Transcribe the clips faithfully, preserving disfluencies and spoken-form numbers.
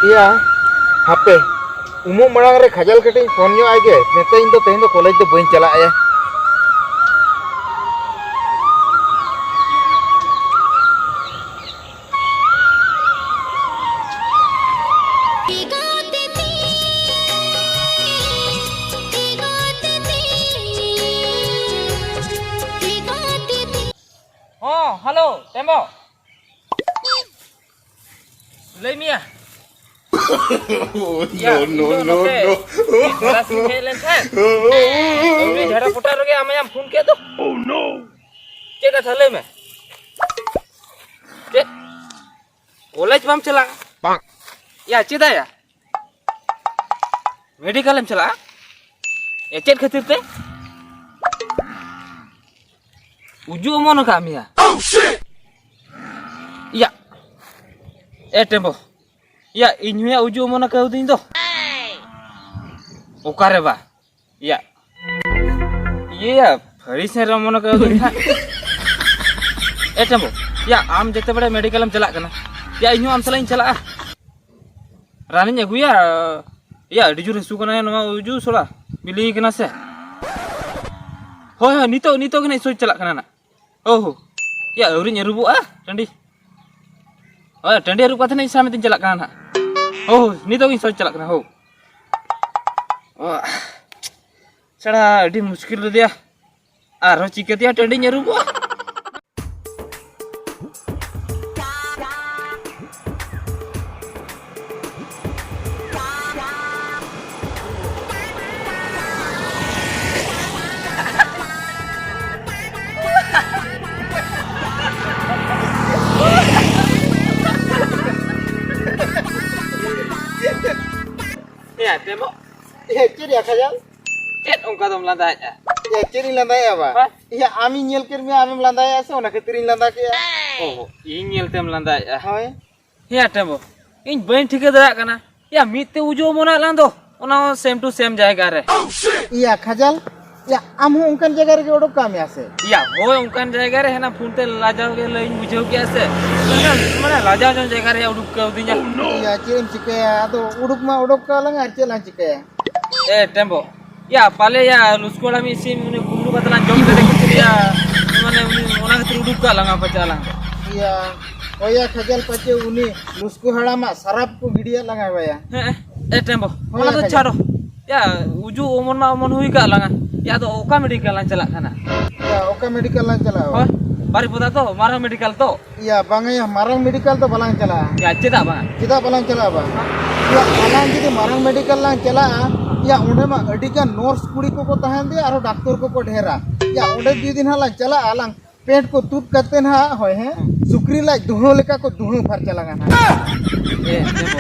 ᱮᱭᱟ, ᱦᱟᱯᱮ, ᱩᱢᱩᱜ ᱢᱟᱲᱟᱝ ᱨᱮ ᱠᱷᱟᱡᱟᱞ ᱠᱟᱹᱴᱤᱡ ᱤᱧ ᱯᱷᱳᱱ ᱧᱚᱜ ᱟᱭ ᱜᱮ, ᱢᱮᱛᱟᱭᱟᱹᱧ ᱫᱚ ᱛᱮᱦᱮᱧ ᱫᱚ ᱠᱚᱞᱮᱡᱽ ᱫᱚ ᱵᱟᱹᱧ ᱪᱟᱞᱟᱜᱼᱟ᱾ ᱦᱚᱸ, ᱦᱮᱞᱳ, ᱴᱮᱢᱵᱚ᱾ ᱞᱟᱹᱭ ᱢᱮᱭᱟ᱾ ᱭᱟ, ᱤᱧ ᱫᱚ ᱱᱚᱛᱮ ᱢᱤᱫ ᱫᱷᱟᱨᱟ ᱥᱮᱧ ᱦᱮᱡ ᱞᱮᱱ ᱛᱟᱦᱮᱸᱫ᱾ ᱩᱱᱤ ᱡᱷᱟᱲᱟ ᱯᱚᱴᱟ ᱨᱮᱜᱮ ᱟᱢᱮᱭᱟᱢ ᱯᱷᱳᱱ ᱠᱮᱫ ᱫᱚ᱾ ᱪᱮᱫ ᱠᱟᱛᱷᱟ ᱞᱟᱹᱭ ᱢᱮ? ᱪᱮᱫ? ᱠᱚᱞᱮᱡᱽ ᱵᱟᱢ ᱪᱟᱞᱟᱜᱼᱟ? ᱵᱟᱝ᱾ ᱭᱟ, ᱪᱮᱫᱟᱜ ᱭᱟ? ᱢᱮᱰᱤᱠᱮᱞᱮᱢ ᱪᱟᱞᱟᱜᱼᱟ? ᱮ, ᱪᱮᱫ ᱠᱷᱟᱹᱛᱤᱨ ᱛᱮ? ᱩᱡᱩ ᱚᱢᱚᱱ ᱟᱠᱟᱫ ᱢᱮᱭᱟ? ᱭᱟ, ᱮ ᱴᱮᱢᱵᱚ, ᱭᱟ, ᱤᱧ ᱦᱚᱸᱭᱟ ᱩᱡᱩ ᱚᱢᱚᱱ ᱟᱠᱟᱣᱫᱤᱧ ᱫᱚ᱾ ᱚᱠᱟᱨᱮ ᱵᱟ? ᱭᱟ, ᱤᱭᱟᱹ ᱭᱟ, ᱯᱷᱟᱹᱲᱤ ᱥᱮᱱ ᱨᱮ ᱚᱢᱚᱱ ᱟᱠᱟᱣᱫᱤᱧ ᱦᱟᱸᱜ᱾ ᱮ ᱴᱮᱢᱵᱚ, ᱭᱟ, ᱟᱢ ᱡᱮᱛᱮ ᱵᱮᱲᱟ ᱢᱮᱰᱤᱠᱮᱞᱮᱢ ᱪᱟᱞᱟᱜ ᱠᱟᱱᱟ, ᱭᱟ, ᱤᱧ ᱦᱚᱸ ᱟᱢ ᱥᱟᱞᱟᱜ ᱤᱧ ᱪᱟᱞᱟᱜᱼᱟ᱾ ᱨᱟᱱᱤᱧ ᱟᱹᱜᱩᱭᱟ᱾ ᱭᱟ, ᱟᱹᱰᱤ ᱡᱳᱨ ᱦᱟᱹᱥᱩ ᱠᱟᱱᱟ ᱱᱚᱣᱟ ᱩᱡᱩ ᱥᱚᱲᱟ᱾ ᱵᱤᱞᱤ ᱠᱟᱱᱟ ᱥᱮ? ᱦᱳᱭ, ᱦᱳᱭ, ᱱᱤᱛᱚᱜ, ᱱᱤᱛᱚᱜ ᱜᱮ ᱱᱟᱜ ᱥᱳᱡᱽ ᱪᱟᱞᱟᱜ ᱠᱟᱱᱟ ᱱᱟᱜ᱾ ᱦᱳ, ᱦᱳ᱾ ᱭᱟ, ᱟᱹᱣᱨᱤᱧ ᱟᱹᱨᱩᱵᱚᱜᱼᱟ ᱴᱟᱺᱰᱤ᱾ ᱦᱳᱭ, ᱴᱟᱺᱰᱤ ᱟᱹᱨᱩᱵ ᱠᱟᱛᱮ ᱱᱟᱜ ᱤᱧ ᱥᱟᱢᱮᱛᱤᱧ ᱪᱟᱞᱟᱜ ᱠᱟᱱᱟ ᱱᱟᱜ᱾ ᱦᱳ, ᱦᱳ, ᱱᱤᱛᱚᱜ ᱜᱤᱧ ᱥᱳᱡᱽ ᱪᱟᱞᱟᱜ ᱠᱟᱱᱟ, ᱦᱳ᱾ ᱚ, ᱪᱷᱟᱲᱟ ᱟᱹᱰᱤ ᱢᱩᱥᱠᱤᱞ ᱨᱮᱫᱚᱭᱟ᱾ ᱟᱨᱦᱚᱸ ᱪᱤᱠᱟᱹᱛᱮᱭᱟ ᱴᱟᱺᱰᱤᱧ ᱟᱹᱨᱩᱵᱚᱜᱼᱟ? ᱮᱭᱟ, ᱴᱮᱢᱵᱚ᱾ ᱮ, ᱪᱮᱫ ᱭᱟ ᱠᱷᱟᱡᱟᱞ? ᱪᱮᱫ ᱚᱱᱠᱟ ᱫᱚᱢ ᱞᱟᱸᱫᱟᱭᱮᱫᱼᱟ? ᱮ, ᱪᱮᱫ ᱤᱧ ᱞᱟᱸᱫᱟᱭᱮᱫᱼᱟ ᱵᱟ? ᱦᱮᱸ? ᱮᱭᱟ, ᱟᱢᱤᱧ ᱧᱮᱞ ᱠᱮᱫ ᱢᱮᱭᱟ, ᱟᱢᱮᱢ ᱞᱟᱸᱫᱟᱭᱮᱫᱼᱟ ᱥᱮ, ᱚᱱᱟ ᱠᱷᱟᱹᱛᱤᱨ ᱤᱧ ᱞᱟᱸᱫᱟ ᱠᱮᱫᱼᱟ᱾ ᱚ, ᱤᱧ ᱧᱮᱞ ᱛᱮᱢ ᱞᱟᱸᱫᱟᱭᱮᱫᱼᱟ? ᱦᱳᱭ᱾ ᱦᱮᱸ, ᱴᱮᱢᱵᱚ, ᱤᱧ ᱵᱟᱹᱧ ᱴᱷᱤᱠᱟᱹ ᱫᱟᱲᱮᱭᱟᱜ ᱠᱟᱱᱟ᱾ ᱭᱟ, ᱢᱤᱫ ᱛᱮ ᱩᱡᱩ ᱚᱢᱚᱱᱟᱜ ᱞᱟᱝ ᱫᱚ, ᱚᱱᱟ ᱦᱚᱸ ᱥᱮᱢ ᱴᱩ ᱥᱮᱢ ᱡᱟᱭᱜᱟ ᱨᱮ᱾ ᱮᱭᱟ ᱠᱷᱟᱡᱟᱞ, ᱭᱟ, ᱟᱢ ᱦᱚᱸ ᱚᱱᱠᱟᱱ ᱡᱟᱭᱜᱟ ᱨᱮᱜᱮ ᱚᱰᱚᱠ ᱠᱟᱜ ᱢᱮᱭᱟ ᱥᱮ? ᱭᱟ, ᱦᱳᱭ, ᱚᱱᱠᱟᱱ ᱡᱟᱭᱜᱟ ᱨᱮ ᱦᱮᱱᱟ ᱯᱷᱳᱱ ᱛᱮ ᱞᱟᱡᱟᱣ ᱜᱮ ᱞᱟᱹᱭᱤᱧ ᱵᱩᱡᱷᱟᱹᱣ ᱠᱮᱜᱼᱟ ᱥᱮ᱾ ᱢᱮᱱᱠᱷᱟᱱ ᱢᱟᱱᱮ ᱞᱟᱡᱟᱣ ᱧᱚᱜ ᱡᱟᱭᱜᱟ ᱨᱮ ᱩᱰᱩᱠ ᱠᱟᱹᱣᱫᱤᱧᱟ᱾ ᱭᱟ, ᱪᱮᱫ ᱮᱢ ᱪᱤᱠᱟᱹᱭᱟ? ᱟᱫᱚ ᱩᱰᱩᱠ ᱢᱟ ᱩᱰᱩᱠ ᱠᱟᱜ ᱞᱟᱝ, ᱟᱨ ᱪᱮᱫ ᱞᱟᱝ ᱪᱤᱠᱟᱹᱭᱟ? ᱮ ᱴᱮᱢᱵᱚ, ᱭᱟ, ᱯᱟᱞᱮ ᱭᱟ ᱞᱩᱥᱠᱩ ᱦᱟᱲᱟᱢ ᱤᱥᱤᱱ ᱩᱱᱤ ᱠᱩᱢᱵᱽᱲᱩ ᱠᱟᱛᱮ ᱞᱟᱝ ᱡᱚᱢ ᱠᱮᱫᱮ ᱠᱷᱟᱹᱛᱤᱨ ᱭᱟ, ᱢᱟᱱᱮ ᱩᱱᱤ ᱚᱱᱟ ᱠᱷᱟᱹᱛᱤᱨ ᱩᱰᱩᱠ ᱠᱟᱜ ᱞᱟᱝᱟ ᱯᱟᱪᱮ ᱟᱞᱟᱝ ᱫᱚ᱾ ᱭᱟ, ᱦᱳᱭ ᱭᱟ ᱠᱷᱟᱡᱟᱞ, ᱯᱟᱪᱮ ᱩᱱᱤ ᱞᱩᱥᱠᱩ ᱦᱟᱲᱟᱢᱟᱜ ᱥᱟᱨᱟᱯ ᱠᱚ ᱜᱤᱰᱤᱭᱟᱫ ᱞᱟᱝᱟ ᱵᱟᱭᱟ᱾ ᱦᱮᱸ, ᱮ ᱴᱮᱢᱵᱚ, ᱦᱳᱭ ᱚᱱᱟ ᱭᱟ ᱫᱚ ᱠᱷᱟᱡᱟᱞ᱾ ᱪᱷᱟᱲᱚ᱾ ᱭᱟ, ᱩᱡᱩ ᱚᱢᱚᱱ ᱢᱟ ᱚᱢᱚᱱ ᱦᱩᱭ ᱠᱟᱜ ᱞᱟᱝᱟ᱾ ᱭᱟ, ᱟᱫᱚ ᱚᱠᱟ ᱢᱮᱰᱤᱠᱮᱞ ᱞᱟᱝ ᱪᱟᱞᱟᱜ ᱠᱟᱱᱟ? ᱭᱟ, ᱚᱠᱟ ᱢᱮᱰᱤᱠᱮᱞ ᱞᱟᱝ ᱪᱟᱞᱟᱜᱼᱟ? ᱦᱳᱭ, ᱵᱟᱨᱤᱯᱚᱫᱟ ᱛᱚ, ᱢᱟᱨᱟᱝ ᱢᱮᱰᱤᱠᱮᱞ ᱛᱚ᱾ ᱭᱟ, ᱵᱟᱝᱟ ᱭᱟ, ᱢᱟᱨᱟᱝ ᱢᱮᱰᱤᱠᱮᱞ ᱫᱚ ᱵᱟᱞᱟᱝ ᱪᱟᱞᱟᱜᱼᱟ᱾ ᱭᱟ, ᱪᱮᱫᱟᱜ ᱵᱟᱝ? ᱪᱮᱫᱟᱜ ᱵᱟᱞᱟᱝ ᱪᱟᱞᱟᱜᱼᱟ ᱵᱟᱝ? ᱭᱟ, ᱟᱞᱟᱝ ᱡᱩᱫᱤ ᱢᱟᱨᱟᱝ ᱢᱮᱰᱤᱠᱮᱞ ᱞᱟᱝ ᱪᱟᱞᱟᱜᱼᱟ, ᱭᱟ, ᱚᱸᱰᱮ ᱢᱟ ᱟᱹᱰᱤ ᱜᱟᱱ ᱱᱚᱨᱥ ᱠᱩᱲᱤ ᱠᱚᱠᱚ ᱛᱟᱦᱮᱱ ᱜᱮᱭᱟ, ᱟᱨᱦᱚᱸ ᱰᱟᱠᱛᱚᱨ ᱠᱚᱠᱚ ᱰᱷᱮᱨᱟ᱾ ᱭᱟ, ᱚᱸᱰᱮ ᱡᱩᱫᱤ ᱱᱟᱦᱟᱜ ᱞᱟᱝ ᱪᱟᱞᱟᱜᱼᱟ, ᱞᱟᱝ ᱯᱮᱱᱴ ᱠᱚ ᱛᱩᱫ ᱠᱟᱛᱮ ᱱᱟᱦᱟᱜ, ᱦᱳᱭ, ᱦᱮᱸ, ᱥᱩᱠᱨᱤ ᱞᱟᱡ ᱫᱩᱦᱟᱹᱣ ᱞᱮᱠᱟ ᱠᱚ ᱫᱩᱦᱟᱹᱣ ᱯᱷᱟᱨᱪᱟ ᱞᱟᱝᱟ ᱱᱟᱦᱟᱜ᱾ ᱮ, ᱮ ᱵᱟᱵᱟ᱾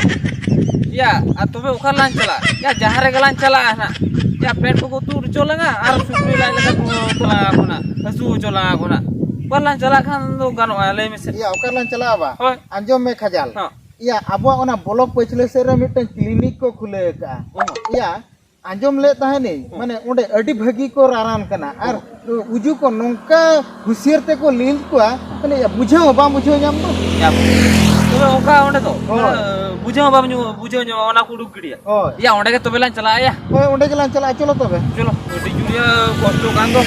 ᱭᱟ, ᱟᱨ ᱛᱚᱵᱮ ᱚᱠᱟ ᱨᱮᱞᱟᱝ ᱪᱟᱞᱟᱜᱼᱟ? ᱭᱟ, ᱡᱟᱦᱟᱸ ᱨᱮᱜᱮ ᱞᱟᱝ ᱪᱟᱞᱟᱜᱼᱟ ᱱᱟᱦᱟᱜ, ᱭᱟ, ᱯᱮᱱᱴ ᱠᱚᱠᱚ ᱛᱩᱫ ᱦᱚᱪᱚ ᱞᱟᱝᱟ ᱟᱨ ᱥᱩᱠᱨᱤ ᱞᱟᱡ ᱞᱮᱠᱟ ᱫᱩᱦᱟᱹᱣ ᱦᱚᱪᱚ ᱞᱟᱝᱟ ᱠᱚ ᱱᱟᱦᱟᱜ, ᱦᱟᱹᱥᱩ ᱦᱚᱪᱚ ᱞᱟᱝᱟ ᱠᱚ ᱱᱟᱦᱟᱜ᱾ ᱚᱠᱟ ᱨᱮᱞᱟᱝ ᱪᱟᱞᱟᱜ ᱠᱷᱟᱱ ᱫᱚ ᱜᱟᱱᱚᱜᱼᱟ, ᱞᱟᱹᱭ ᱢᱮᱥᱮ? ᱭᱟ, ᱚᱠᱟ ᱨᱮᱞᱟᱝ ᱪᱟᱞᱟᱜᱼᱟ ᱵᱟ? ᱦᱳᱭ᱾ ᱟᱸᱡᱚᱢ ᱢᱮ ᱠᱷᱟᱡᱟᱞ᱾ ᱦᱚᱸ᱾ ᱭᱟ, ᱟᱵᱚᱣᱟᱜ ᱚᱱᱟ ᱵᱞᱚᱠ ᱯᱟᱹᱪᱷᱞᱟᱹ ᱥᱮᱫ ᱨᱮ ᱢᱤᱫᱴᱟᱝ ᱠᱞᱤᱱᱤᱠ ᱠᱚ ᱠᱷᱩᱞᱟᱹᱣ ᱟᱠᱟᱫᱼᱟ᱾ ᱚ᱾ ᱭᱟ, ᱟᱸᱡᱚᱢ ᱞᱮᱫ ᱛᱟᱦᱮᱱᱤᱧ, ᱦᱚᱸ᱾ ᱢᱟᱱᱮ ᱚᱸᱰᱮ ᱟᱹᱰᱤ ᱵᱷᱟᱹᱜᱤ ᱠᱚ ᱨᱟᱨᱟᱱ ᱠᱟᱱᱟ᱾ ᱟᱨ ᱚ᱾ ᱩᱡᱩ ᱠᱚ ᱱᱚᱝᱠᱟ ᱦᱩᱥᱤᱭᱟᱹᱨ ᱛᱮᱠᱚ ᱞᱤᱞ ᱠᱚᱣᱟ, ᱢᱟᱱᱮ ᱭᱟ, ᱵᱩᱡᱷᱟᱹᱣ ᱦᱚᱸ ᱵᱟᱢ ᱵᱩᱡᱷᱟᱹᱣ ᱧᱟᱢ ᱫᱚ᱾ ᱭᱟ, ᱛᱚᱵᱮ ᱚᱱᱠᱟ ᱚᱸᱰᱮ ᱫᱚ, ᱦᱳᱭ᱾ ᱢᱟᱱᱮ, ᱵᱩᱡᱷᱟᱹᱣ ᱦᱚᱸ ᱵᱟᱢ ᱧᱟᱢ-, ᱵᱩᱡᱷᱟᱹᱣ ᱧᱟᱢᱟ ᱚᱱᱟ ᱠᱚ ᱩᱰᱩᱠ ᱜᱤᱰᱤᱭᱟ᱾ ᱦᱳᱭ᱾ ᱭᱟ, ᱚᱸᱰᱮ ᱜᱮ ᱛᱚᱵᱮ ᱞᱟᱝ ᱪᱟᱞᱟᱜᱼᱟ ᱭᱟ᱾ ᱦᱳᱭ, ᱚᱸᱰᱮ ᱜᱮᱞᱟᱝ ᱪᱟᱞᱟᱜᱼᱟ, ᱪᱚᱞᱚ ᱛᱚᱵᱮ᱾ ᱪᱚᱞᱚ, ᱟᱹᱰᱤ ᱡᱳᱨ ᱭᱟ ᱠᱚᱥᱴᱚ ᱠᱟᱱ ᱫᱚ᱾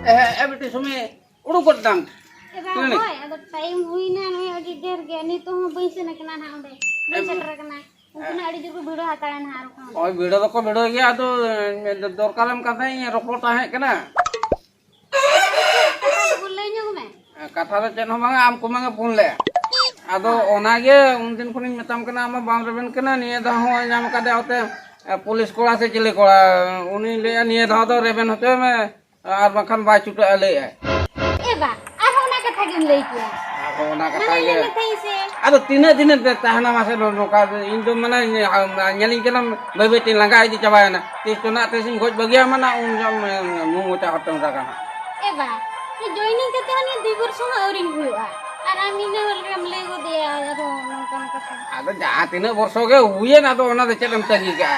ᱮ, ᱮ, ᱵᱤᱴᱤ ᱥᱩᱢᱤ, ᱩᱰᱩᱠ ᱜᱚᱫ ᱱᱟᱢ᱾ ᱮ ᱵᱟ, ᱦᱳᱭ, ᱟᱫᱚ ᱴᱟᱭᱤᱢ ᱦᱩᱭᱱᱟ, ᱱᱚᱜᱼᱚᱭ ᱟᱹᱰᱤ ᱰᱷᱮᱨ ᱜᱮ, ᱱᱤᱛᱚᱜ ᱦᱚᱸ ᱵᱟᱹᱧ ᱥᱮᱱ ᱟᱠᱟᱱᱟ ᱱᱟᱦᱟᱜ ᱚᱸᱰᱮ, ᱵᱟᱹᱧ ᱮ, ᱥᱮᱴᱮᱨ ᱟᱠᱟᱱᱟ᱾ ᱩᱱᱠᱩ ᱱᱟᱦᱟᱜ ᱟᱹᱰᱤ ᱡᱳᱨ ᱠᱚ ᱵᱷᱤᱲᱚ ᱦᱟᱛᱟᱲᱟ ᱱᱟᱦᱟᱜ ᱟᱨᱚ ᱠᱷᱟᱱ᱾ ᱦᱳᱭ, ᱵᱷᱤᱲᱚ ᱫᱚᱠᱚ ᱵᱷᱤᱲᱚ ᱜᱮᱭᱟ, ᱟᱫᱚ, ᱮ, ᱫᱚᱨᱠᱟᱨᱮᱢ ᱠᱟᱛᱷᱟᱧ ᱨᱚᱯᱚᱲ ᱛᱟᱦᱮᱸ ᱠᱟᱱᱟ᱾ ᱠᱟᱛᱷᱟ ᱫᱚ ᱞᱟᱹᱭ ᱧᱚᱜ ᱢᱮ᱾ ᱠᱟᱛᱷᱟ ᱫᱚ ᱪᱮᱫ ᱦᱚᱸ ᱵᱟᱝᱟ, ᱟᱢ ᱠᱩᱢᱟᱹᱝ ᱮ ᱯᱷᱳᱱ ᱞᱮᱫᱼᱟ᱾ ᱟᱫᱚ ᱚᱱᱟᱜᱮ ᱩᱱᱫᱤᱱ ᱠᱷᱚᱱᱤᱧ ᱢᱮᱛᱟᱢ ᱠᱟᱱᱟ, ᱟᱢ ᱢᱟ ᱵᱟᱢ ᱨᱮᱵᱮᱱ ᱠᱟᱱᱟ᱾ ᱱᱤᱭᱟᱹ ᱫᱷᱟᱣ ᱦᱚᱸ ᱧᱟᱢ ᱠᱟᱫᱮᱭᱟ ᱚᱛᱮ, ᱮ, ᱯᱩᱞᱤᱥ ᱠᱚᱲᱟ ᱥᱮ ᱪᱤᱞᱤ ᱠᱚᱲᱟ, ᱩᱱᱤ ᱞᱟᱹᱭᱮᱫᱼᱟ, "ᱱᱤᱭᱟᱹ ᱫᱷᱟᱣ ᱫᱚ ᱨᱮᱵᱮᱱ ᱦᱚᱪᱚᱭ ᱢᱮ, ᱟᱨ ᱵᱟᱝᱠᱷᱟᱱ ᱵᱟᱭ ᱪᱷᱩᱴᱟᱹᱜᱼᱟ," ᱞᱟᱹᱭᱮᱫᱼᱟᱭ᱾ ᱮ ᱵᱟ, ᱟᱨᱦᱚᱸ ᱚᱱᱟ ᱠᱟᱛᱷᱟ ᱜᱮᱢ ᱞᱟᱹᱭ ᱠᱮᱭᱟ᱾ ᱟᱨᱦᱚᱸ ᱚᱱᱟ ᱠᱟᱛᱷᱟ ᱢᱟᱱᱮ ᱜᱮ᱾ ᱤᱧ ᱢᱮᱛᱟᱭ ᱥᱮ᱾ ᱟᱫᱚ ᱛᱤᱱᱟᱹᱜ ᱫᱤᱱᱮᱢ ᱛᱟᱦᱮᱱᱟ ᱢᱟᱥᱮ ᱱᱚ-, ᱱᱚᱝᱠᱟ? ᱤᱧ ᱫᱚ ᱢᱟᱱᱮ ᱧᱮᱞᱤᱧ ᱠᱟᱱᱟᱢ, ᱵᱟᱹᱭ ᱵᱟᱹᱭ ᱛᱤᱧ ᱞᱟᱸᱜᱟ ᱤᱫᱤ ᱪᱟᱵᱟᱭᱮᱱᱟ᱾ ᱛᱤᱥ ᱪᱚ ᱱᱟᱜ ᱛᱤᱥᱤᱧ ᱜᱚᱡ ᱵᱟᱹᱜᱤᱭᱟᱢᱟ ᱱᱟᱜ, ᱩᱱ ᱡᱚᱢ ᱢᱩ ᱢᱚᱪᱟ ᱦᱚᱲ ᱛᱮᱢ ᱨᱟᱜᱟ ᱱᱟᱜ᱾ ᱮ ᱵᱟ, ᱡᱚᱭᱱᱤᱝ ᱠᱟᱛᱮ ᱦᱚᱸ ᱱᱤᱭᱟᱹ ᱫᱩᱭ ᱵᱚᱨᱥᱚ ᱦᱚᱸ ᱟᱹᱣᱨᱤᱧ ᱦᱩᱭᱩᱜᱼᱟ᱾ ᱟᱨ ᱟᱢ ᱤᱱᱟᱹ ᱨᱮᱢ ᱞᱟᱹᱭ ᱜᱚᱫᱮᱭᱟ, ᱟᱫᱚ ᱱᱚᱝᱠᱟ ᱱᱚᱝᱠᱟ ᱠᱟᱛᱷᱟ᱾ ᱟᱫᱚ ᱡᱟᱦᱟᱸ ᱛᱤᱱᱟᱹᱜ ᱵᱚᱨᱥᱚ ᱜᱮ ᱦᱩᱭᱮᱱ, ᱟᱫᱚ ᱚᱱᱟ ᱫᱚ ᱪᱮᱫ ᱮᱢ ᱛᱟᱺᱜᱤ ᱠᱟᱜᱼᱟ?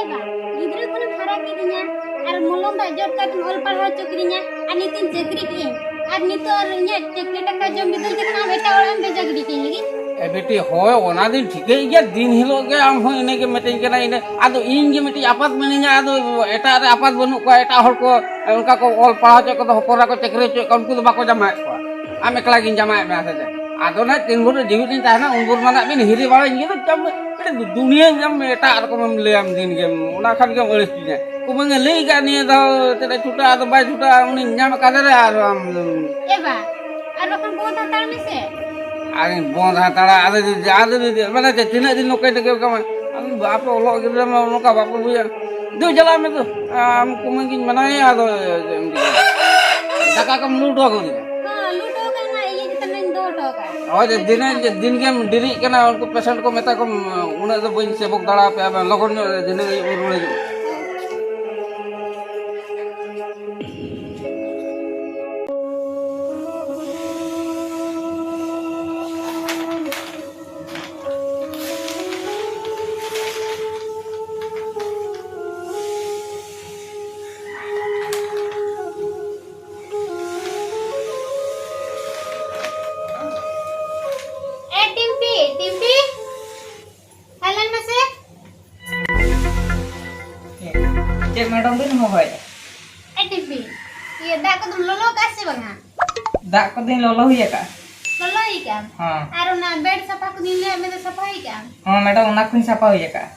ᱮ ᱵᱟ, ᱜᱤᱫᱽᱨᱟᱹ ᱠᱷᱚᱱᱮᱢ ᱦᱟᱨᱟ ᱠᱤᱫᱤᱧᱟ, ᱟᱨ ᱢᱚᱞᱚᱝ ᱫᱟᱜ ᱡᱚᱨ ᱠᱟᱛᱮᱢ ᱚᱞ ᱯᱟᱲᱦᱟᱣ ᱦᱚᱪᱚ ᱠᱤᱫᱤᱧᱟ, ᱟᱨ ᱱᱤᱛᱤᱧ ᱪᱟᱹᱠᱨᱤ ᱠᱮᱫ ᱟᱹᱧ, ᱟᱨ ᱱᱤᱛᱚᱜ ᱟᱨ ᱤᱧᱟᱹᱜ ᱪᱟᱹᱠᱨᱤ ᱴᱟᱠᱟ ᱡᱚᱢ ᱵᱤᱫᱟᱹᱞ ᱛᱮ ᱠᱷᱚᱱ ᱟᱢ ᱮᱴᱟᱜ ᱚᱲᱟᱜ ᱮᱢ ᱵᱷᱮᱡᱟ ᱜᱤᱰᱤ ᱠᱟᱹᱧ ᱞᱟᱹᱜᱤᱫ? ᱮ ᱵᱤᱴᱤ, ᱦᱳᱭ, ᱚᱱᱟ ᱫᱚᱧ ᱴᱷᱤᱠᱟᱹᱭ ᱜᱮᱭᱟ, ᱫᱤᱱ ᱦᱤᱞᱳᱜ ᱜᱮ ᱟᱢ ᱦᱚᱸ ᱤᱱᱟᱹ ᱜᱮ ᱢᱤᱛᱟᱹᱧ ᱠᱟᱱᱟ, ᱤᱱᱟᱹ᱾ ᱟᱫᱚ ᱤᱧ ᱜᱮ ᱢᱤᱫᱴᱤᱡ ᱟᱯᱟᱛ ᱢᱤᱱᱟᱹᱧᱟ, ᱟᱫᱚ ᱮᱴᱟᱜ ᱨᱮ ᱟᱯᱟᱛ ᱵᱟᱹᱱᱩᱜ ᱠᱚᱣᱟ, ᱮᱴᱟᱜ ᱦᱚᱲ ᱠᱚ ᱚᱱᱠᱟ ᱠᱚ ᱚᱞ ᱯᱟᱲᱦᱟᱣ ᱦᱚᱪᱚᱭᱮᱫ ᱠᱚᱫᱚ, ᱦᱚᱯᱚᱱ ᱮᱨᱟ ᱠᱚ ᱪᱟᱹᱠᱨᱤ ᱦᱚᱪᱚᱭᱮᱫ ᱠᱚᱣᱟ, ᱩᱱᱠᱩ ᱫᱚ ᱵᱟᱠᱚ ᱡᱟᱶᱟᱭᱮᱫ ᱠᱚᱣᱟ᱾ ᱟᱢ ᱮᱠᱞᱟ ᱜᱤᱧ ᱡᱟᱶᱟᱭᱮᱫ ᱢᱮᱭᱟ ᱥᱮ ᱪᱮᱫ? ᱟᱫᱚ ᱱᱟᱜ ᱛᱤᱱ ᱵᱷᱳᱨ ᱡᱤᱣᱤᱫ ᱤᱧ ᱛᱟᱦᱮᱱᱟ, ᱩᱱ ᱵᱷᱳᱨ ᱢᱟ ᱱᱟᱜ ᱵᱤᱱ ᱦᱤᱨᱤ ᱵᱟᱲᱟᱧ ᱜᱮ, ᱪᱚᱢ ᱢᱤᱫᱴᱤᱡ ᱫᱩᱱᱤᱭᱟᱹ ᱧᱟᱢ ᱢᱮ, ᱮᱴᱟᱜ ᱨᱚᱠᱚᱢᱮᱢ ᱞᱟᱹᱭᱟᱢ ᱫᱤᱱ ᱜᱮᱢ, ᱚᱱᱟ ᱠᱷᱟᱱ ᱜᱮᱢ ᱟᱹᱲᱤᱥ ᱠᱤᱧᱟ᱾ ᱠᱩᱢᱟᱹᱝ ᱮ ᱞᱟᱹᱭ ᱠᱟᱜ ᱱᱤᱭᱟᱹ ᱫᱷᱟᱣ ᱪᱮᱫ ᱮ ᱪᱷᱩᱴᱟᱹᱜᱼᱟ, ᱟᱫᱚ ᱵᱟᱭ ᱪᱷᱩᱴᱟᱹᱜᱼᱟ, ᱩᱱᱤᱧ ᱧᱟᱢ ᱟᱠᱟᱫᱮ ᱨᱮ ᱟᱨ ᱟᱢ ᱮ ᱵᱟ, ᱟᱨ ᱵᱟᱠᱷᱟᱱ ᱵᱚᱸᱫᱽ ᱦᱟᱛᱟᱲ ᱢᱮᱥᱮ᱾ ᱟᱨᱤᱧ ᱵᱚᱸᱫᱽ ᱦᱟᱛᱟᱲᱟ, ᱟᱫᱚ ᱡᱩᱫᱤ, ᱟᱫᱚ ᱡᱩᱫᱤ, ᱢᱟᱱᱮ ᱪᱮᱫ, ᱛᱤᱱᱟᱹᱜ ᱫᱤᱱ ᱱᱚᱝᱠᱟᱭ ᱴᱷᱤᱠᱟᱹ ᱠᱟᱢᱟ? ᱟᱢ ᱟᱯᱮ ᱚᱞᱚᱜ ᱜᱤᱫᱽᱨᱟᱹ ᱢᱟ ᱱᱚᱝᱠᱟ ᱵᱟᱯᱮ ᱵᱩᱡᱟ᱾ ᱫᱩ ᱪᱟᱞᱟᱜ ᱢᱮ ᱫᱩ, ᱟᱢ ᱠᱩᱢᱟᱹᱝ ᱜᱤᱧ ᱢᱟᱱᱟᱣᱮᱭᱟ, ᱟᱫᱚ ᱪᱮᱫ ᱮᱢ ᱪᱤᱠᱟᱹᱭᱟ? ᱫᱟᱠᱟ ᱠᱚᱢ ᱞᱩ ᱦᱚᱴᱚ ᱟᱠᱟᱫᱤᱧᱟ? ᱦᱚᱸ, ᱞᱩ ᱦᱚᱴᱚ ᱟᱠᱟᱫ ᱚᱱᱟ ᱤᱭᱟᱹ ᱪᱮᱛᱟᱱ ᱨᱮᱧ ᱫᱚᱦᱚ ᱦᱚᱴᱚ ᱟᱠᱟᱫ᱾ ᱦᱳᱭ, ᱫᱤᱱᱟᱹᱢ, ᱫᱤᱱ ᱜᱮᱢ ᱰᱮᱨᱤᱜ ᱠᱟᱱᱟ, ᱩᱱᱠᱩ ᱯᱮᱥᱮᱱᱴ ᱠᱚ ᱢᱮᱛᱟ ᱠᱚᱢ, ᱩᱱᱟᱹᱜ ᱫᱚ ᱵᱟᱹᱧ ᱥᱮᱵᱚᱠ ᱫᱟᱲᱮ ᱟᱯᱮᱭᱟ, ᱞᱚᱜᱚᱱ ᱧᱚᱜ ᱫᱷᱤᱱᱟᱹᱝ ᱟᱹᱭᱩᱵ ᱵᱚᱱ ᱨᱩᱣᱟᱹᱲ ᱦᱤᱡᱩᱜᱼᱟ᱾ ᱮ ᱴᱤᱢᱯᱤ, ᱴᱤᱢᱯᱤ, ᱦᱮᱡ ᱞᱮᱱ ᱢᱮᱥᱮ᱾ ᱪᱮᱫ ᱢᱮᱰᱟᱢ ᱵᱤᱱ ᱦᱚᱦᱚᱭᱮᱫᱼᱟ? ᱮ ᱴᱤᱢᱯᱤ, ᱤᱭᱟᱹ, ᱫᱟᱜ ᱠᱚᱫᱚᱢ ᱞᱚᱞᱚ ᱠᱟᱜᱼᱟ ᱥᱮ ᱵᱟᱝᱟ? ᱫᱟᱜ ᱠᱚᱫᱚᱧ ᱞᱚᱞᱚ ᱦᱩᱭ ᱟᱠᱟᱜᱼᱟ᱾ ᱞᱚᱞᱚ ᱦᱩᱭ ᱠᱟᱜᱼᱟᱢ? ᱦᱚᱸ᱾ ᱟᱨ ᱚᱱᱟ ᱵᱮᱰ ᱥᱟᱯᱷᱟ ᱠᱚᱫᱚᱧ ᱞᱟᱹᱭᱟᱫ ᱢᱮ ᱫᱚ, ᱥᱟᱯᱷᱟ ᱦᱩᱭ ᱠᱟᱜᱼᱟᱢ? ᱦᱚᱸ ᱢᱮᱰᱟᱢ, ᱚᱱᱟ ᱠᱚᱧ ᱥᱟᱯᱷᱟ ᱦᱩᱭ ᱟᱠᱟᱜᱼᱟ᱾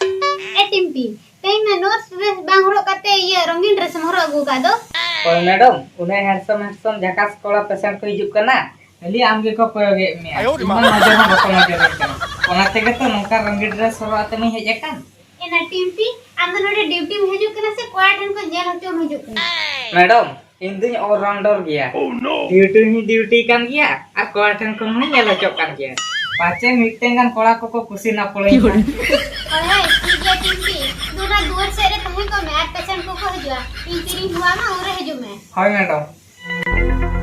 ᱮ ᱴᱤᱢᱯᱤ, ᱛᱮᱦᱮᱧ ᱢᱟ ᱱᱟᱨᱥ ᱰᱨᱮᱥ ᱵᱟᱝ ᱦᱚᱨᱚᱜ ᱠᱟᱛᱮ ᱤᱭᱟᱹ ᱨᱚᱝᱜᱤᱱ ᱰᱨᱮᱥ ᱮᱢ ᱦᱚᱨᱚᱜ ᱟᱹᱜᱩ ᱟᱠᱟᱫ ᱫᱚ᱾ ᱦᱳᱭ ᱢᱮᱰᱟᱢ, ᱩᱱᱟᱹᱜ ᱦᱮᱱᱰᱥᱚᱢ ᱦᱮᱱᱰᱥᱚᱢ ᱡᱷᱟᱠᱟᱥ ᱠᱚᱲᱟ ᱯᱮᱥᱮᱱᱴ ᱠᱚ ᱦᱤᱡᱩᱜ ᱠᱟᱱᱟ, ᱠᱷᱟᱹᱞᱤ ᱟᱢ ᱜᱮᱠᱚ ᱠᱚᱭᱚᱜᱮᱫ ᱢᱮᱭᱟ᱾ ᱤᱧ ᱢᱟ ᱱᱚᱡᱚᱨ ᱦᱚᱸ ᱵᱟᱠᱚ ᱱᱚᱡᱚᱨᱮᱫ ᱠᱟᱱᱟ᱾ ᱚᱱᱟ ᱛᱮᱜᱮ ᱛᱚ ᱱᱚᱝᱠᱟ ᱨᱚᱝᱜᱤᱱ ᱰᱨᱮᱥ ᱦᱚᱨᱚᱜ ᱟᱛᱮ ᱢᱟᱧ ᱦᱮᱡ ᱟᱠᱟᱱ᱾ ᱮᱱᱟ ᱴᱤᱢᱯᱤ, ᱟᱢ ᱫᱚ ᱱᱚᱰᱮ ᱰᱤᱭᱩᱴᱤᱢ ᱦᱤᱡᱩᱜ ᱠᱟᱱᱟ ᱥᱮ ᱠᱚᱲᱟ ᱴᱷᱮᱱ ᱠᱷᱚᱱ ᱧᱮᱞ ᱦᱚᱪᱚᱢ ᱦᱤᱡᱩᱜ ᱠᱟᱱᱟ? ᱢᱮᱰᱟᱢ, ᱤᱧ ᱫᱩᱧ ᱚᱞᱨᱟᱣᱩᱱᱰᱟᱨ ᱜᱮᱭᱟ᱾ ᱰᱤᱭᱩᱴᱤ ᱦᱚᱸᱧ ᱰᱤᱭᱩᱴᱤ ᱠᱟᱱ ᱜᱮᱭᱟ ᱟᱨ ᱠᱚᱲᱟ ᱴᱷᱮᱱ ᱠᱷᱚᱱ ᱦᱚᱸᱧ ᱧᱮᱞ ᱦᱚᱪᱚᱜ ᱠᱟᱱ ᱜᱮᱭᱟ᱾ ᱯᱟᱪᱮ ᱢᱤᱫᱴᱮᱱ ᱜᱟᱱ ᱠᱚᱲᱟ ᱠᱚᱠᱚ ᱠᱩᱥᱤ ᱱᱟᱯᱚᱲᱚᱧ ᱠᱷᱟᱱ᱾ ᱦᱳᱭ, ᱦᱳᱭ, ᱴᱷᱤᱠ ᱜᱮᱭᱟ ᱴᱤᱢᱯᱤ᱾ ᱫᱩ ᱚᱱᱟ ᱫᱩᱣᱟᱹᱨ ᱥᱮᱫ ᱨᱮ ᱛᱟᱦᱮᱸ ᱠᱚᱜ ᱢᱮ ᱟᱨ ᱯᱮᱥᱮᱱᱴ ᱠᱚᱠᱚ ᱦᱤᱡᱩᱜᱼᱟ᱾ ᱤᱧ ᱛᱤᱨᱤᱧ ᱦᱚᱦᱚᱣᱟᱢᱟ, ᱩᱱᱨᱮ ᱦᱤᱡᱩᱜ ᱢᱮ᱾ ᱦᱳᱭ ᱢᱮᱰᱟᱢ᱾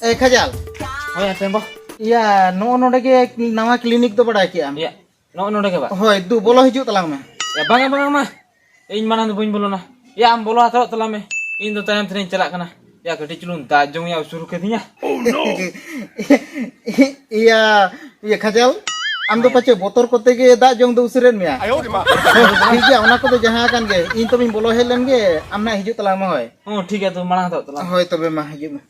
ᱮ ᱠᱷᱟᱡᱟᱞ᱾ ᱦᱳᱭ, ᱟᱪᱪᱷᱟ, ᱵᱟ᱾ ᱤᱭᱟ, ᱱᱚᱜᱼᱚ ᱱᱚᱰᱮ ᱜᱮ ᱱᱟᱣᱟ clinic ᱫᱚ ᱵᱟᱲᱟᱭ ᱠᱮᱜᱼᱟᱢ? ᱤᱭᱟ, ᱱᱚᱜᱼᱚ ᱱᱚᱰᱮ ᱜᱮ ᱵᱟ? ᱦᱳᱭ, ᱫᱩ, ᱵᱚᱞᱚ ᱦᱤᱡᱩᱜ ᱛᱟᱞᱟᱝ ᱢᱮ᱾ ᱤᱭᱟ, ᱵᱟᱝᱟ, ᱵᱟᱝᱟ, ᱢᱟ᱾ ᱤᱧ ᱢᱟᱲᱟᱝ ᱫᱚ ᱵᱟᱹᱧ ᱵᱚᱞᱚᱱᱟ᱾ ᱤᱭᱟ, ᱟᱢ ᱵᱚᱞᱚ ᱦᱟᱛᱟᱲᱚᱜ ᱛᱟᱞᱟᱝ ᱢᱮ᱾ ᱤᱧ ᱫᱚ ᱛᱟᱭᱚᱢ ᱛᱮᱧ ᱪᱟᱞᱟᱜ ᱠᱟᱱᱟ᱾ ᱤᱭᱟ, ᱠᱟᱹᱴᱤᱡ ᱪᱩᱞᱩᱝ ᱫᱟᱜ ᱡᱚᱢ ᱭᱟ ᱩᱥᱩᱨ ᱠᱟᱹᱫᱤᱧᱟ᱾ ᱤᱭᱟ, ᱤᱭᱟ, ᱠᱷᱟᱡᱟᱞ, ᱟᱢ ᱫᱚ ᱦᱮᱸ᱾ ᱯᱟᱪᱮ ᱵᱚᱛᱚᱨ ᱠᱚᱛᱮ ᱜᱮ ᱫᱟᱜ ᱡᱚᱢ ᱫᱚ ᱩᱥᱟᱹᱨᱮᱫ ᱢᱮᱭᱟ᱾ ᱟᱭᱳ ᱨᱮ ᱢᱟ᱾ ᱦᱳᱭ, ᱴᱷᱤᱠ ᱜᱮᱭᱟ, ᱚᱱᱟ ᱠᱚᱫᱚ ᱡᱟᱦᱟᱸ ᱠᱟᱱ ᱜᱮ, ᱤᱧ ᱛᱚᱵᱮᱧ ᱵᱚᱞᱚ ᱦᱮᱡ ᱞᱮᱱ ᱜᱮ, ᱟᱢ ᱱᱟᱦᱟᱜ ᱦᱤᱡᱩᱜ ᱛᱟᱞᱟᱝ ᱢᱮ, ᱦᱳᱭ᱾ ᱦᱚᱸ, ᱴᱷᱤᱠ ᱜᱮᱭᱟ, ᱛᱚ ᱢᱟᱲᱟᱝ ᱦᱟᱛᱟᱲᱚᱜ ᱛᱟᱞᱟᱝ᱾ ᱦᱳᱭ, ᱛᱚᱵᱮ ᱢᱟ, ᱦᱤᱡᱩᱜ ᱢᱮ᱾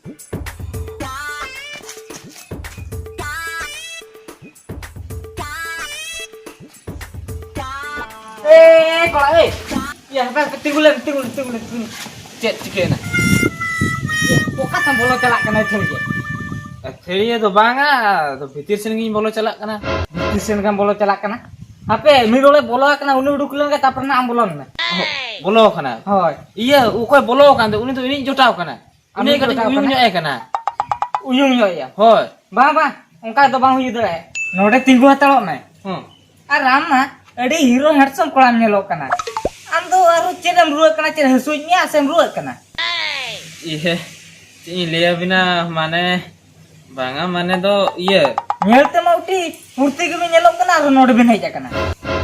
ᱮ, ᱠᱚᱲᱟ, ᱮ᱾ ᱤᱭᱟᱹ, ᱦᱟᱯᱮ, ᱦᱟᱯᱮ, ᱛᱤᱸᱜᱩ ᱞᱮᱢ, ᱛᱤᱸᱜᱩ ᱞᱮᱢ, ᱛᱤᱸᱜᱩ ᱞᱮᱢ, ᱛᱤᱸᱜᱩ ᱞᱮᱢ᱾ ᱪᱮᱫ ᱪᱤᱠᱟᱹᱭᱮᱱᱟ? ᱤᱭᱟᱹ, ᱚᱠᱟ ᱥᱮᱢ ᱵᱚᱞᱚ ᱪᱟᱞᱟᱜ ᱠᱟᱱᱟ ᱟᱹᱛᱷᱟᱹᱲᱤ ᱜᱮ? ᱟᱹᱛᱷᱟᱹᱲᱤᱭᱟᱹ ᱫᱚ ᱵᱟᱝᱟ, ᱟᱫᱚ ᱵᱷᱤᱛᱤᱨ ᱥᱮᱱ ᱜᱤᱧ ᱵᱚᱞᱚ ᱪᱟᱞᱟᱜ ᱠᱟᱱᱟ᱾ ᱵᱷᱤᱛᱤᱨ ᱥᱮᱱ ᱜᱮᱢ ᱵᱚᱞᱚ ᱪᱟᱞᱟᱜ ᱠᱟᱱᱟ? ᱦᱟᱯᱮ, ᱢᱤᱫ ᱦᱚᱲᱮ ᱵᱚᱞᱚ ᱟᱠᱟᱱᱟ, ᱩᱱᱤ ᱩᱰᱩᱠ ᱞᱮᱱ ᱜᱮ, ᱛᱟᱨᱯᱚᱨᱮ ᱱᱟᱜ ᱟᱢ ᱵᱚᱞᱚᱱ ᱢᱮ᱾ ᱚᱦᱚ, ᱵᱚᱞᱚ ᱟᱠᱟᱱᱟ? ᱦᱳᱭ᱾ ᱤᱭᱟᱹ, ᱚᱠᱚᱭ ᱵᱚᱞᱚ ᱟᱠᱟᱱ ᱫᱚ? ᱩᱱᱤ ᱫᱚ ᱤᱧᱤᱡ ᱡᱚᱴᱟᱣ ᱠᱟᱱᱟ᱾ ᱩᱱᱤ ᱩᱱᱤ ᱠᱟᱹᱴᱤᱡ ᱡᱚᱴᱟᱣ ᱩᱭᱩᱝ ᱠᱟᱱᱟ? ᱧᱚᱜ ᱮ ᱠᱟᱱᱟ᱾ ᱩᱭᱩᱝ ᱧᱚᱜ ᱮᱭᱟ? ᱦᱳᱭ᱾ ᱵᱟᱝ, ᱵᱟᱝ, ᱚᱱᱠᱟ ᱫᱚ ᱵᱟᱝ ᱦᱩᱭ ᱫᱟᱲᱮᱭᱟᱜᱼᱟ᱾ ᱱᱚᱰᱮ ᱛᱤᱸᱜᱩ ᱦᱟᱛᱟᱲᱚᱜ ᱢᱮ᱾ ᱦᱚᱸ᱾ ᱟᱨ ᱟᱢ ᱢᱟ ᱟᱹᱰᱤ hero handsome ᱠᱚᱲᱟᱢ ᱧᱮᱞᱚᱜ ᱠᱟᱱᱟ᱾ ᱟᱢ ᱫᱚ ᱟᱨᱦᱚᱸ ᱪᱮᱫ ᱮᱢ ᱨᱩᱣᱟᱹᱜ ᱠᱟᱱᱟ? ᱪᱮᱫ ᱦᱟᱹᱥᱩᱭᱮᱫ ᱢᱮᱭᱟ ᱥᱮᱢ ᱨᱩᱣᱟᱹᱜ ᱠᱟᱱᱟ? ᱤᱭᱟᱹ, ᱪᱮᱫ ᱤᱧ ᱞᱟᱹᱭ ᱟᱵᱤᱱᱟ, ᱢᱟᱱᱮ, ᱵᱟᱝᱟ, ᱢᱟᱱᱮ ᱫᱚ ᱤᱭᱟᱹ᱾ ᱧᱮᱞ ᱛᱮᱢᱟ ᱩᱴᱷᱤ ᱯᱷᱩᱨᱛᱤ ᱜᱮᱵᱤᱱ ᱧᱮᱞᱚᱜ ᱠᱟᱱᱟ, ᱟᱨᱦᱚᱸ ᱱᱚᱰᱮ ᱵᱤᱱ ᱦᱮᱡ ᱟᱠᱟᱱᱟ᱾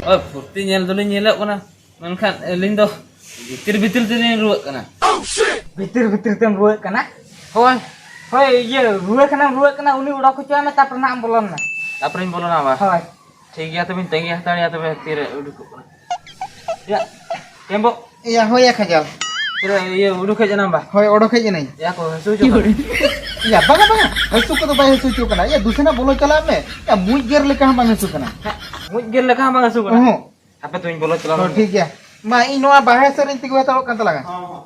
ᱦᱳᱭ, ᱯᱷᱩᱨᱛᱤ ᱧᱮᱞ ᱫᱚᱞᱤᱧ ᱧᱮᱞᱚᱜ ᱠᱟᱱᱟ, ᱢᱮᱱᱠᱷᱟᱱ ᱟᱹᱞᱤᱧ ᱫᱚ ᱵᱷᱤᱛᱤᱨ ᱵᱷᱤᱛᱤᱨ ᱛᱮᱞᱤᱧ ᱨᱩᱣᱟᱹᱜ ᱠᱟᱱᱟ᱾ ᱵᱷᱤᱛᱤᱨ ᱵᱷᱤᱛᱤᱨ ᱛᱮᱢ ᱨᱩᱣᱟᱹᱜ ᱠᱟᱱᱟ? ᱦᱳᱭ᱾ ᱦᱳᱭ, ᱤᱭᱟᱹ, ᱨᱩᱣᱟᱹ ᱠᱷᱟᱱᱮᱢ ᱨᱩᱣᱟᱹᱜ ᱠᱟᱱᱟ, ᱩᱱᱤ ᱚᱰᱚᱠ ᱦᱚᱪᱚᱭ ᱢᱮ, ᱛᱟᱨᱯᱚᱨᱮ ᱱᱟᱜ ᱮᱢ ᱵᱚᱞᱚᱱ ᱢᱮ᱾ ᱛᱟᱨᱯᱚᱨᱮᱧ ᱵᱚᱞᱚᱱᱟ ᱵᱟ? ᱦᱳᱭ᱾ ᱴᱷᱤᱠ ᱜᱮᱭᱟ, ᱛᱚᱵᱮᱧ ᱛᱟᱺᱜᱤ ᱦᱟᱛᱟᱲᱮᱭᱟ, ᱛᱚᱵᱮ ᱛᱤᱨᱮ ᱩᱰᱩᱠᱚᱜ ᱠᱟᱱᱟ᱾ ᱭᱟ, ᱠᱮᱢᱵᱚ᱾ ᱤᱭᱟ, ᱦᱳᱭ, ᱭᱟ, ᱠᱷᱟᱡᱟᱞ᱾ ᱛᱤᱨᱮ, ᱤᱭᱟᱹ, ᱩᱰᱩᱠ ᱦᱮᱡ ᱮᱱᱟᱢ ᱵᱟ? ᱦᱳᱭ, ᱚᱰᱚᱠ ᱦᱮᱡ ᱮᱱᱟᱹᱧ᱾ ᱭᱟ, ᱠᱚ ᱦᱟᱹᱥᱩ ᱦᱚᱪᱚ ᱠᱟᱱᱟ? ᱭᱟ, ᱵᱟᱝᱟ, ᱵᱟᱝᱟ, ᱦᱟᱹᱥᱩ ᱠᱚᱫᱚ ᱵᱟᱭ ᱦᱟᱹᱥᱩ ᱦᱚᱪᱚ ᱠᱟᱱᱟ᱾ ᱭᱟ, ᱫᱩᱥᱮᱱᱟᱜ ᱵᱚᱞᱚ ᱪᱟᱞᱟᱜ ᱢᱮ᱾ ᱭᱟ, ᱢᱩᱡ ᱜᱮᱨ ᱞᱮᱠᱟ ᱦᱚᱸ ᱵᱟᱝ ᱦᱟᱹᱥᱩ ᱠᱟᱱᱟ᱾ ᱢᱩᱡ ᱜᱮᱨ ᱞᱮᱠᱟ ᱦᱚᱸ ᱵᱟᱝ ᱦᱟᱹᱥᱩ ᱠᱟᱱᱟ? ᱚᱦᱚᱸ᱾ ᱦᱟᱯᱮ ᱛᱚᱧ ᱵᱚᱞᱚ ᱪᱟᱞᱟᱣ ᱦᱚᱸ, ᱞᱮᱱ ᱜᱮ᱾ ᱴᱷᱤᱠ ᱜᱮᱭᱟ᱾ ᱢᱟ, ᱤᱧ ᱱᱚᱣᱟ ᱵᱟᱦᱨᱮ ᱥᱮᱫ ᱨᱤᱧ ᱛᱤᱸᱜᱩ ᱦᱟᱛᱟᱲᱚᱜ ᱠᱟᱱ ᱛᱟᱞᱟᱝᱟ᱾ ᱦᱚᱸ, ᱦᱚᱸ᱾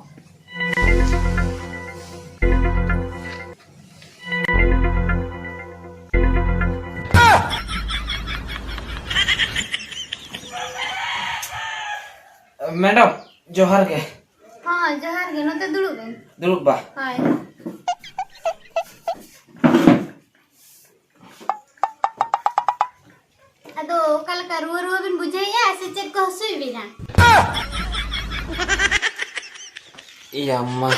ᱢᱮᱰᱟᱢ, ᱡᱚᱦᱟᱨ ᱜᱮ᱾ ᱦᱚᱸ, ᱡᱚᱦᱟᱨ ᱜᱮ᱾ ᱱᱚᱛᱮ ᱫᱩᱲᱩᱵ ᱵᱮᱱ᱾ ᱫᱩᱲᱩᱵ ᱵᱟ᱾ ᱦᱳᱭ᱾ ᱟᱫᱚ ᱚᱠᱟ ᱞᱮᱠᱟ, ᱨᱩᱣᱟᱹ ᱨᱩᱣᱟᱹ ᱵᱤᱱ ᱵᱩᱡᱷᱟᱹᱣᱮᱫᱼᱟ ᱥᱮ ᱪᱮᱫ ᱠᱚ ᱦᱟᱹᱥᱩᱭᱮᱫ ᱵᱤᱱᱟ? ᱤᱭᱟ ᱢᱟ᱾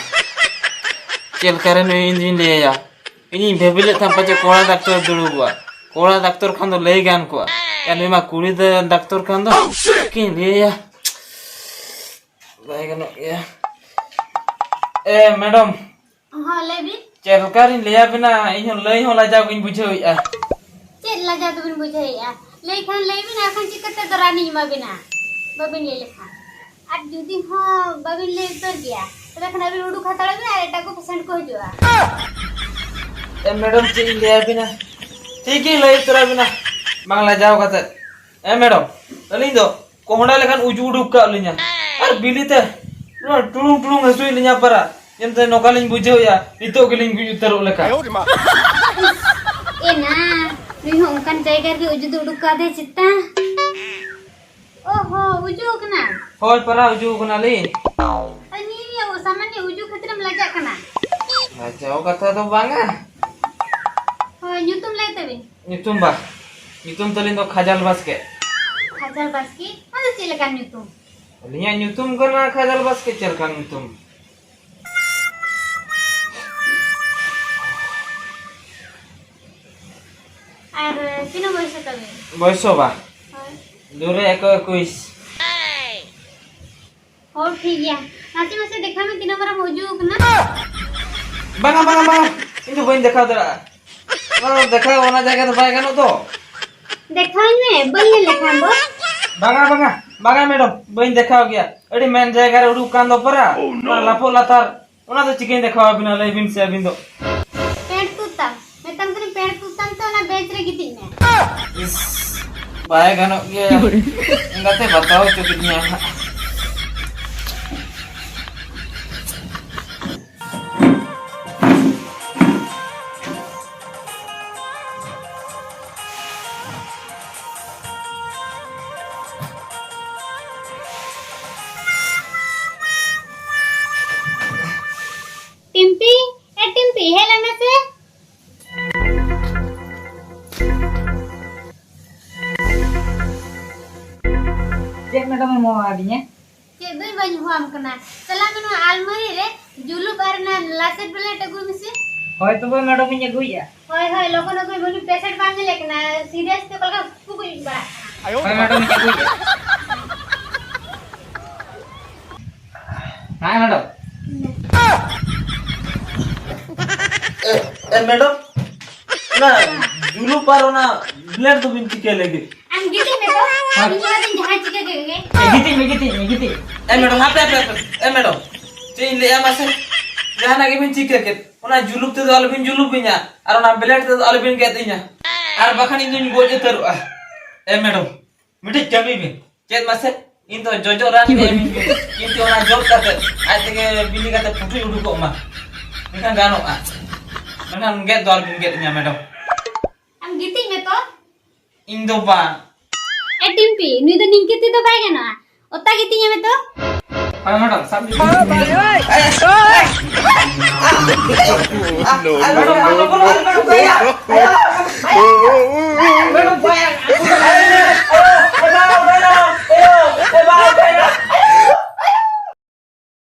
ᱪᱮᱫ ᱞᱮᱠᱟ ᱨᱮ ᱱᱩᱭ ᱤᱧ ᱫᱩᱧ ᱞᱟᱹᱭᱟᱭᱟ? ᱤᱧᱤᱧ ᱵᱷᱟᱹᱵᱤ ᱞᱮᱫ ᱛᱟᱦᱮᱸᱫ ᱯᱟᱪᱮᱫ ᱠᱚᱲᱟ ᱰᱟᱠᱛᱚᱨ ᱫᱩᱲᱩᱵᱚᱜᱼᱟ᱾ ᱠᱚᱲᱟ ᱰᱟᱠᱛᱚᱨ ᱠᱷᱟᱱ ᱫᱚ ᱞᱟᱹᱭ ᱜᱟᱱ ᱠᱚᱜᱼᱟ᱾ ᱟᱨ ᱱᱩᱭ ᱢᱟ ᱠᱩᱲᱤ ᱫᱚ ᱰᱟᱠᱛᱚᱨ ᱠᱷᱟᱱ ᱫᱚ ᱪᱮᱫ ᱤᱧ ᱞᱟᱹᱭᱟ? ᱵᱟᱭ ᱜᱟᱱᱚᱜ ᱜᱮᱭᱟ᱾ ᱮ ᱢᱮᱰᱟᱢ, ᱦᱚᱸ, ᱞᱟᱹᱭ ᱵᱤᱱ᱾ ᱪᱮᱫ ᱞᱮᱠᱟ ᱨᱤᱧ ᱞᱟᱹᱭᱟ ᱵᱤᱱᱟ, ᱤᱧ ᱦᱚᱸ ᱞᱟᱹᱭ ᱦᱚᱸ ᱞᱟᱡᱟᱣ ᱜᱤᱧ ᱵᱩᱡᱷᱟᱹᱣᱮᱫᱼᱟ᱾ ᱪᱮᱫ ᱞᱟᱡᱟᱣ ᱫᱚᱵᱤᱱ ᱵᱩᱡᱷᱟᱹᱣᱮᱫᱼᱟ? ᱞᱟᱹᱭ ᱠᱷᱟᱱ ᱞᱟᱹᱭ ᱵᱤᱱ, ᱟᱨ ᱠᱷᱟᱱ ᱪᱤᱠᱟᱹᱛᱮ ᱫᱚ ᱨᱟᱱᱤᱧ ᱮᱢᱟ ᱵᱤᱱᱟ ᱵᱟᱹᱵᱤᱱ ᱞᱟᱹᱭ ᱞᱮᱠᱷᱟᱱ? ᱟᱨ ᱡᱩᱫᱤ ᱦᱚᱸ ᱵᱟᱹᱵᱤᱱ ᱞᱟᱹᱭ ᱩᱛᱟᱹᱨ ᱜᱮᱭᱟ, ᱛᱚᱵᱮ ᱠᱷᱟᱱ ᱟᱹᱵᱤᱱ ᱩᱰᱩᱠ ᱦᱟᱛᱟᱲᱚᱜ ᱵᱤᱱ ᱟᱨ ᱮᱴᱟᱜ ᱠᱚ ᱯᱮᱥᱮᱱᱴ ᱠᱚ ᱦᱤᱡᱩᱜᱼᱟ᱾ ᱮ ᱢᱮᱰᱟᱢ, ᱪᱮᱫ ᱤᱧ ᱞᱟᱹᱭᱟ ᱵᱤᱱᱟ? ᱴᱷᱤᱠ ᱜᱤᱧ ᱞᱟᱹᱭ ᱩᱛᱟᱹᱨᱟ ᱵᱤᱱᱟ, ᱵᱟᱝ ᱞᱟᱡᱟᱣ ᱠᱟᱛᱮ᱾ ᱮ ᱢᱮᱰᱟᱢ, ᱟᱹᱞᱤᱧ ᱫᱚ ᱠᱚᱦᱰᱟ ᱞᱮᱠᱟᱱ ᱩᱡᱩ ᱩᱰᱩᱠ ᱠᱟᱜ ᱞᱤᱧᱟ᱾ ᱟᱨ ᱵᱤᱞᱤ ᱛᱮ ᱱᱚᱣᱟ ᱴᱩᱲᱩᱝ ᱴᱩᱲᱩᱝ ᱦᱟᱹᱥᱩᱭᱮᱫ ᱞᱤᱧᱟ ᱯᱟᱨᱟ᱾ ᱧᱮᱞᱛᱮ ᱱᱚᱝᱠᱟ ᱞᱤᱧ ᱵᱩᱡᱷᱟᱹᱣᱮᱫᱼᱟ, ᱱᱤᱛᱚᱜ ᱜᱮᱞᱤᱧ ᱜᱩᱡ ᱩᱛᱟᱹᱨᱚᱜ ᱞᱮᱠᱟ᱾ ᱮᱱᱟ, ᱱᱩᱭ ᱦᱚᱸ ᱚᱱᱠᱟᱱ ᱡᱟᱭᱜᱟ ᱨᱮᱜᱮ ᱩᱡᱩ ᱫᱚ ᱩᱰᱩᱠ ᱠᱟᱫᱮ ᱪᱮᱛᱟ᱾ ᱚᱦᱚ, ᱩᱡᱩ ᱠᱟᱱᱟ᱾ ᱦᱳᱭ, ᱯᱟᱨᱟ ᱩᱡᱩ ᱠᱟᱱᱟᱞᱤᱧ᱾ ᱟᱨ ᱱᱤᱭᱟᱹ ᱥᱟᱢᱟᱱᱭᱚ ᱩᱡᱩ ᱠᱷᱟᱹᱛᱤᱨᱮᱢ ᱞᱟᱡᱟᱜ ᱠᱟᱱᱟ? ᱞᱟᱡᱟᱣ ᱠᱟᱛᱷᱟ ᱫᱚ ᱵᱟᱝᱟ᱾ ᱦᱳᱭ, ᱧᱩᱛᱩᱢ ᱞᱟᱹᱭ ᱛᱟᱵᱤᱱ᱾ ᱧᱩᱛᱩᱢ ᱵᱟ? ᱧᱩᱛᱩᱢ ᱛᱟᱹᱞᱤᱧ ᱫᱚ ᱠᱷᱟᱡᱟᱞ ᱵᱟᱥᱠᱮ᱾ ᱠᱷᱟᱡᱟᱞ ᱵᱟᱥᱠᱮ? ᱚᱱᱟ ᱫᱚ ᱪᱮᱫ ᱞᱮᱠᱟᱱ ᱧᱩᱛᱩᱢ? ᱟᱹᱞᱤᱧᱟᱜ ᱧᱩᱛᱩᱢ ᱠᱟᱱᱟ ᱠᱷᱟᱡᱟᱞ ᱵᱟᱥᱠᱮ, ᱪᱮᱫ ᱞᱮᱠᱟᱱ ᱧᱩᱛᱩᱢ? ᱟᱨ ᱛᱤᱱᱟᱹᱜ ᱵᱚᱭᱮᱥ ᱛᱟᱵᱤᱱ? ᱵᱚᱭᱮᱥ ᱵᱟ? ᱦᱳᱭ᱾ ᱫᱩᱨᱮ ᱮᱠᱚ ᱮᱠᱩᱥ᱾ ᱦᱚᱸ, ᱴᱷᱤᱠ ᱜᱮᱭᱟ᱾ ᱱᱟᱥᱮ ᱢᱟᱥᱮ ᱫᱮᱠᱷᱟᱣ ᱢᱮ, ᱛᱤᱱᱟᱹᱜ ᱢᱟᱨᱟᱝ ᱩᱡᱩ ᱠᱟᱱᱟ? ᱵᱟᱝᱟ, ᱵᱟᱝᱟ, ᱵᱟᱝᱟ, ᱤᱧ ᱫᱚ ᱵᱟᱹᱧ ᱫᱮᱠᱷᱟᱣ ᱫᱟᱲᱮᱭᱟᱜᱼᱟ᱾ ᱚᱱᱟ ᱫᱚ ᱫᱮᱠᱷᱟᱣ, ᱚᱱᱟ ᱡᱟᱭᱜᱟ ᱫᱚ ᱵᱟᱭ ᱜᱟᱱᱚᱜ ᱫᱚ᱾ ᱫᱮᱠᱷᱟᱣ ᱢᱮ, ᱵᱟᱹᱧ ᱧᱮᱞ ᱞᱮᱠᱷᱟᱱ ᱫᱚ᱾ ᱵᱟᱝᱟ, ᱵᱟᱝᱟ, ᱵᱟᱝᱟ ᱢᱮᱰᱟᱢ, ᱵᱟᱹᱧ ᱫᱮᱠᱷᱟᱣ ᱜᱮᱭᱟ᱾ ᱟᱹᱰᱤ ᱢᱮᱱ ᱡᱟᱭᱜᱟ ᱨᱮ ᱩᱰᱩᱠ ᱠᱟᱱ ᱫᱚ ᱯᱚᱨᱟ᱾ ᱚᱱᱟ ᱞᱟᱯᱚᱜ ᱞᱟᱛᱟᱨ, ᱚᱱᱟ ᱫᱚ ᱪᱤᱠᱟᱹᱧ ᱫᱮᱠᱷᱟᱣ ᱟᱵᱤᱱᱟ, ᱞᱟᱹᱭ ᱵᱤᱱ ᱥᱮ ᱟᱹᱵᱤᱱ ᱫᱚ? ᱯᱮᱱᱴ ᱛᱩᱫ ᱛᱟᱢ, ᱢᱮᱛᱟᱢ ᱠᱟᱹᱱᱟᱹᱧ ᱯᱮᱱᱴ ᱛᱩᱫ ᱛᱟᱢ ᱛᱚ, ᱚᱱᱟ ᱵᱮᱧᱪ ᱨᱮ ᱜᱤᱛᱤᱡ ᱢᱮ᱾ ᱤᱥ, ᱵᱟᱭ ᱜᱟᱱᱚᱜ ᱜᱮᱭᱟ᱾ ᱮᱸᱜᱟᱛᱮ ᱵᱟᱛᱟᱣ ᱦᱚᱪᱚ ᱠᱤᱫᱤᱧᱟ ᱦᱟᱸᱜ᱾ ᱴᱤᱢᱯᱤ, ᱮ ᱴᱤᱢᱯᱤ, ᱦᱮᱡ ᱞᱮᱱ ᱢᱮᱥᱮ᱾ ᱪᱮᱫ ᱢᱮᱰᱟᱢ ᱮᱢ ᱦᱚᱦᱚ ᱟᱹᱫᱤᱧᱟ? ᱪᱮᱫ ᱫᱚᱧ ᱵᱟᱹᱧ ᱦᱚᱦᱚᱣᱟᱢ ᱠᱟᱱᱟ᱾ ᱪᱟᱞᱟᱜ ᱢᱮ ᱱᱚᱣᱟ ᱟᱞᱢᱟᱨᱤ ᱨᱮ ᱡᱩᱞᱩᱯ ᱟᱨ ᱚᱱᱟ ᱞᱟᱥᱮᱴ ᱵᱞᱮᱰ ᱟᱹᱜᱩᱭ ᱢᱮᱥᱮ᱾ ᱦᱳᱭ ᱛᱚᱵᱮ ᱢᱮᱰᱚᱢ, ᱤᱧ ᱟᱹᱜᱩᱭᱮᱫᱼᱟ᱾ ᱦᱳᱭ, ᱦᱳᱭ, ᱞᱚᱜᱚᱱ ᱟᱹᱜᱩᱭ ᱢᱮ, ᱩᱱᱤ ᱯᱮᱥᱮᱱᱴ ᱵᱟᱝ ᱧᱮᱞᱮ ᱠᱟᱱᱟ, ᱥᱤᱨᱤᱭᱟᱥ ᱛᱮ ᱚᱠᱟ ᱞᱮᱠᱟ ᱠᱚ ᱜᱚᱡ ᱵᱟᱲᱟᱜ ᱠᱟᱱᱟ᱾ ᱦᱳᱭ ᱢᱮᱰᱚᱢ, ᱤᱧ ᱟᱹᱜᱩᱭᱮᱫᱼᱟ᱾ ᱦᱮᱸ ᱢᱮᱰᱚᱢ᱾ ᱮ, ᱮ ᱢᱮᱰᱚᱢ, ᱚᱱᱟ ᱡᱩᱞᱩᱯ ᱟᱨ ᱚᱱᱟ ᱵᱞᱮᱰ ᱫᱚᱵᱤᱱ ᱪᱤᱠᱟᱹ ᱞᱟᱹᱜᱤᱫ? ᱟᱢ ᱜᱤᱛᱤᱡ ᱢᱮ ᱛᱚ, ᱦᱮᱸ᱾ ᱤᱧ ᱦᱚᱸ ᱟᱫᱚᱧ ᱡᱟᱦᱟᱸ ᱪᱤᱠᱟᱹ ᱠᱮᱫ ᱜᱮ᱾ ᱮ, ᱜᱤᱛᱤᱡ ᱢᱮ, ᱜᱤᱛᱤᱡ ᱢᱮ, ᱜᱤᱛᱤᱡ᱾ ᱮ ᱢᱮᱰᱚᱢ, ᱦᱟᱯᱮ, ᱦᱟᱯᱮ, ᱦᱟᱯᱮ᱾ ᱮ ᱢᱮᱰᱚᱢ, ᱪᱮᱫ ᱤᱧ ᱞᱟᱹᱭᱟ ᱢᱟᱥᱮ? ᱡᱟᱦᱟᱱᱟᱜ ᱜᱮᱵᱤᱱ ᱪᱤᱠᱟᱹ ᱠᱮᱫ, ᱚᱱᱟ ᱡᱩᱞᱩᱯ ᱛᱮᱫᱚ ᱟᱞᱚᱵᱤᱱ ᱡᱩᱞᱩᱯ ᱤᱧᱟ, ᱟᱨ ᱚᱱᱟ ᱵᱞᱮᱰ ᱛᱮᱫᱚ ᱟᱞᱚᱵᱤᱱ ᱜᱮᱫ ᱤᱧᱟ, ᱟᱨ ᱵᱟᱠᱷᱟᱱ ᱤᱧ ᱫᱩᱧ ᱜᱚᱡ ᱩᱛᱟᱹᱨᱚᱜᱼᱟ᱾ ᱮ ᱢᱮᱰᱚᱢ, ᱢᱤᱫᱴᱤᱡ ᱠᱟᱹᱢᱤ ᱵᱤᱱ᱾ ᱪᱮᱫ ᱢᱟᱥᱮ? ᱤᱧ ᱫᱚ ᱡᱚᱡᱚ ᱨᱟᱱ ᱜᱮ ᱮᱢ ᱵᱤᱱ, ᱠᱤᱱᱛᱩ ᱚᱱᱟ ᱡᱚᱢ ᱠᱟᱛᱮ ᱟᱡ ᱛᱮᱜᱮ ᱵᱤᱞᱤ ᱠᱟᱛᱮ ᱯᱩᱴᱷᱩᱡ ᱩᱰᱩᱠᱚᱜ ᱢᱟ, ᱮᱱᱠᱷᱟᱱ ᱜᱟᱱᱚᱜᱼᱟ᱾ ᱢᱮᱱᱠᱷᱟᱱ ᱜᱮᱫ ᱫᱚ ᱟᱞᱚᱵᱤᱱ ᱜᱮᱫ ᱤᱧᱟ ᱢᱮᱰᱚᱢ᱾ ᱟᱢ ᱜᱤᱛᱤᱡ ᱢᱮ ᱛᱚ᱾ ᱤᱧ ᱫᱚ ᱵᱟᱝ᱾ ᱮ ᱴᱤᱢᱯᱤ, ᱱᱩᱭ ᱫᱚ ᱱᱤᱝᱠᱟᱹ ᱛᱮᱫᱚ ᱵᱟᱭ ᱜᱟᱱᱚᱜᱼᱟ᱾ ᱚᱛᱟ ᱜᱤᱛᱤᱡ ᱢᱮ ᱛᱚ᱾ ᱦᱳᱭ ᱢᱮᱰᱚᱢ, ᱥᱟᱵ ᱜᱤᱛᱤᱡ ᱢᱮ᱾ Madam, madam, madam, madam, madam, madam, madam, madam,